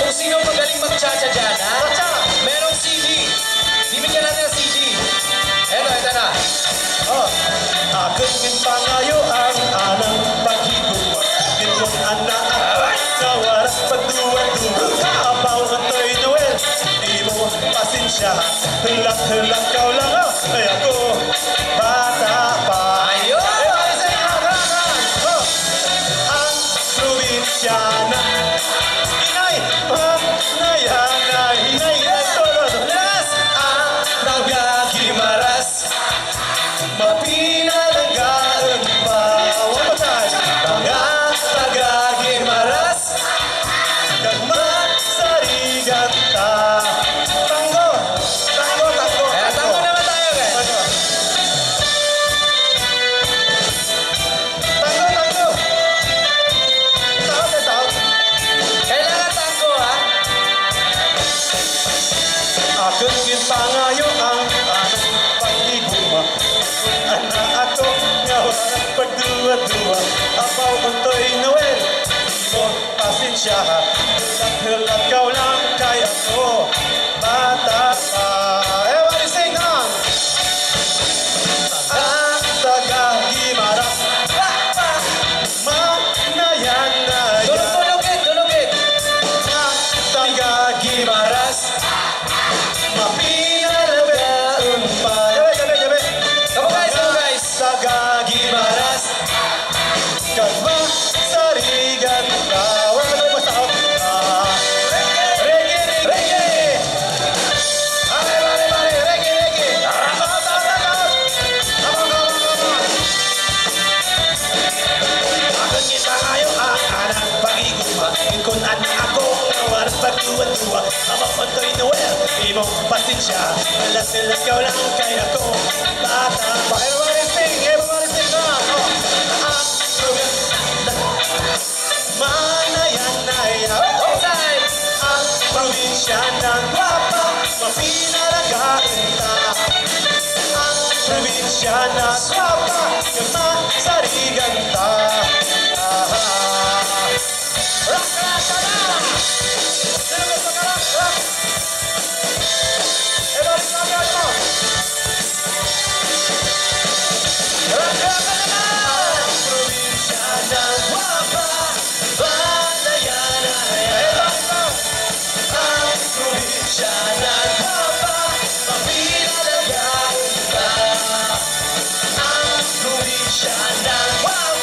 kung sino magaling mag-cha-cha dyan, ha? Cha-cha. Merong C D. Bibigyan natin ng C D. Eto, eto na. Oh. Akon ginpangayo ang anang paghigugma. Ingon ana ako, nga wala pagduwa-duwa. Abaw, Antoy Noel, imo pasensya. Hulat-hulat ka lang, oh. Ay, ako, bata pa. Ayun! Eh, ay, sa inyo, oh. Ang probinsyana. Inay, ma, naya, nay, nay, nay, todo, todo. Last, ang taga Gimaras. Mapinalagaon pa. One more time. Mga taga Gimaras. Kag magsarigan ta. Tango. Tango, tango, Eh, tango. Tango naman tayo, guys. Tango. Tango, tango. Taot, eh, taot. Kailangan tango, ha? Akon ginpangayo ang anang paghigugma. Ana ako nga wala pagduwa-duwa. Abaw, Antoy Noel, imo pasensyaha. Hulat-hulat ka lang kay ako bata pa. Everybody sing on! Ang taga Gimaras. Manayan na yan. Tulog, tulog it, tulog it. Ang taga Gimaras. Mapinalagaon pa. Gabi, gabi, gabi. Come on, guys, come on, guys. Taga Gimaras. Kag masarigan ka. Wala na mo sa, ah, reggae, reggae, reggae. Pare, pare, pare, reggae, reggae. Come on, come on, come on, come on. Akon ginpangayo ang anang paghigugma. Ingon ana ako, nga wala pagduwa-duwa. Abaw, Antoy Noel, imo pasensya. Wala sila, ikaw lang kay ako. Bata pa. Everybody sing, everybody sing, come on. Oh. Ang probinsya, manayan na yan. Outside. Ang probinsya ng guwapa, mapinalagaan ta. Ang probinsya ng guwapa, masarigan ta. Aha. Rock, rock, rock! Sino gusto ka rock, rock? Eh, balik mo, balik mo. Rock, rock, rock, rock! Probinsya ng guwapa, banayan na yan. Eh, balik mo. Ang probinsya ng guwapa, mapinalagaan ka. Ang probinsya ng guwapa,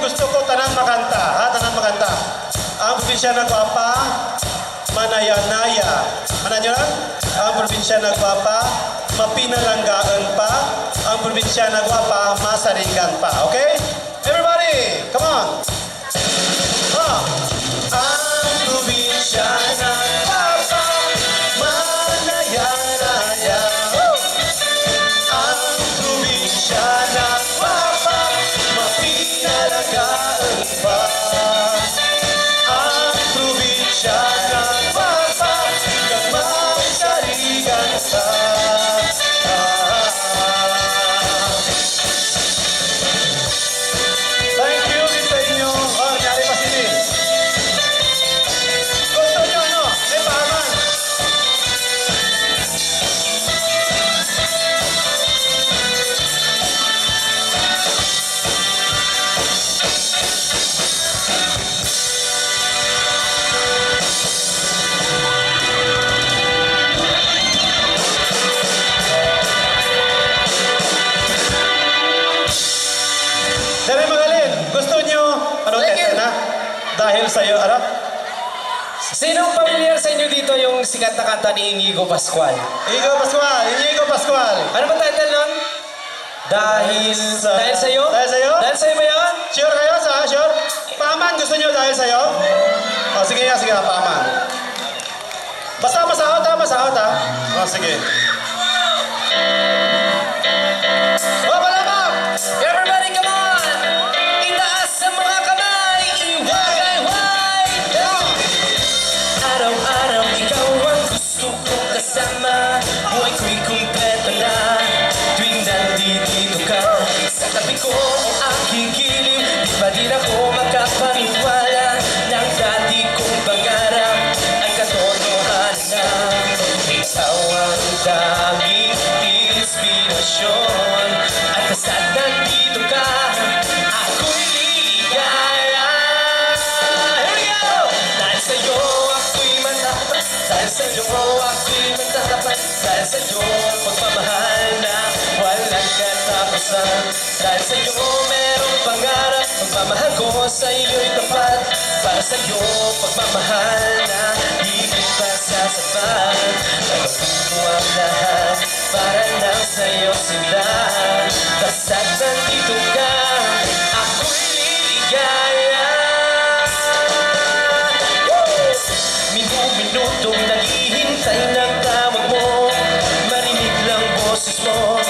Gusto ko tanan makanta, ha? Tanan makanta. Ang probinsya na gwapa, manayanaya. Ano nyo lang? Ang probinsya na gwapa, mapinalanggaan pa. Ang probinsya na gwapa, masarigan pa. Okay? Everybody, come on! Ha! Ang probinsya na gwapa, manayanaya. Woo! Ang probinsya na gwapa, mapinalagaan pa. Ang probinsya na gwapa, kag masarigan pa. Thank you sa inyo. Oh, nangyari pa sini. Gusto nyo ano? May pahaman. Dali, Magalin, gusto nyo, ano, Sige. Teta na? Dahil sa'yo, ano? Sinong pamilyar sa inyo dito yung sikat na kanta ni Inigo Pascual? Inigo Pascual, Inigo Pascual. Ano ba title nun? Dahil sa Dahil sa'yo? Dahil sa'yo? Dahil sa'yo ba yun? Sure kayo? Sa, sure? Paman, gusto nyo dahil sa'yo? O, sige nga, sige nga, paman. Basta masahot ha, masahot ha. O, sige. O, palakpak! Everybody, come on! Itaas ang mga kamay, iwagay-way! Araw-araw ikaw ang gusto kong kasama. Buhay ko'y kumpleto na tuwing nandito ka. Sa tabi ko o aking kilim, di pa din ako makapaniwala ng dati kong pangarap ay katotohanan na. Ikaw ang tanging inspirasyon at basta't nandito ka, ako'y ligaya. Here we go! Dahil sa'yo ako'y matapat, dahil sa'yo ako'y magtatapat, dahil sa'yo pagmamahal na walang katapusan. Dahil sa'yo merong pangarap, pagmamahal ko sa'yo'y tapat. Para sa'yo, pagmamahal na higit pa sa sapat. Gagawin ko ang lahat para lang sa'yo, sinta. Basta't nandito ka, ako'y liligaya. Woo! Minuminutong naghihintay ng tawag mo. Marinig lang boses mo.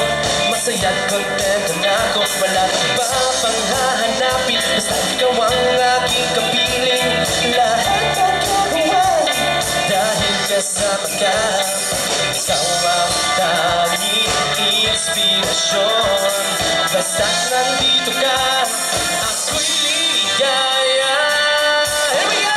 Masaya't kontento na ako. Walang iba pang hahanapin. Basta ikaw ang aking kapiling. Lahat magagawa dahil kasama ka. Ikaw ang tanging inspirasyon. Basta't nandito ka, ako'y liligaya. Here we go!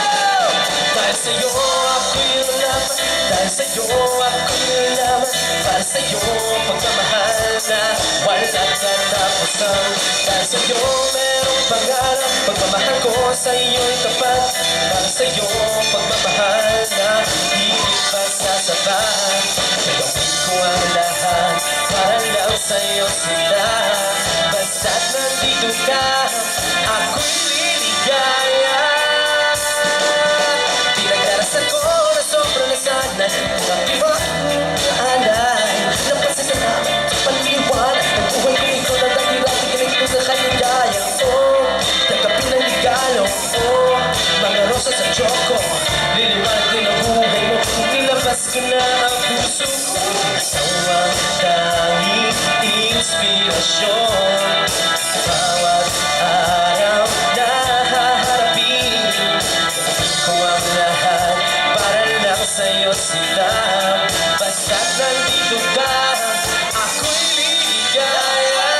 Dahil sa'yo ako'y lalaban. Dahil sa'yo ako'y lalaban. Para sa'yo pagmamahal na walang katapusan. Dahil sa'yo merong pangarap. Pagmamahal ko sa'yo'y tapat. Para sa'yo pagmamahal na higit pa sa sapat. Gagawin ko ang lahat para lang sa'yo, sinta. Basta't nandito ka, ako'y liligaya. Pinagdarasan ko na sobra na sana ang iba alay. Napasasalamat sa panliwanag ng buhay ko, ikaw na dati-dati, galing ko sa kaligayan ko. Tanggapin ang regalo ko, mga rosas at choco. Liliwanag din ang buhay mo. Nilabas ko na ang puso ko. Ikaw ang tanging inspirasyon. Bawat araw na haharapin ko ang lahat para lang sa'yo, sinta. Basta't nandito ka, ako'y liligaya.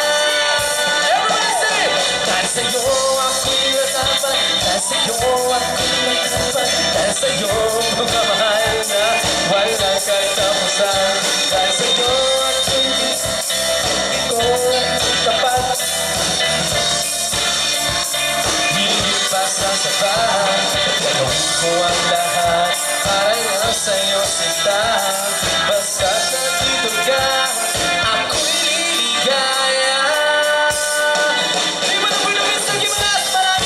Everybody sing it! Dahil sa'yo ako'y lalaban. Dahil sa'yo ako'y lalaban. Dahil sa'yo pagmamahal na walang katapusan. Dahil sa'yo ako'y ito tapat. Higit pa sa sapat, gagawin ko ang lahat para lang sa'yo, sinta. Basta't nandito ka, ako'y liligaya. Di ba na po yung isang gimnas? Para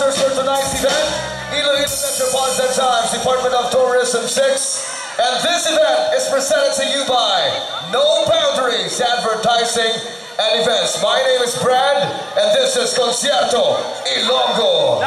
For tonight's event, Iloilo Metropolitan Times, Department of Tourism six, and this event is presented to you by No Boundaries Advertising and Events. My name is Brad, and this is Concierto Ilonggo.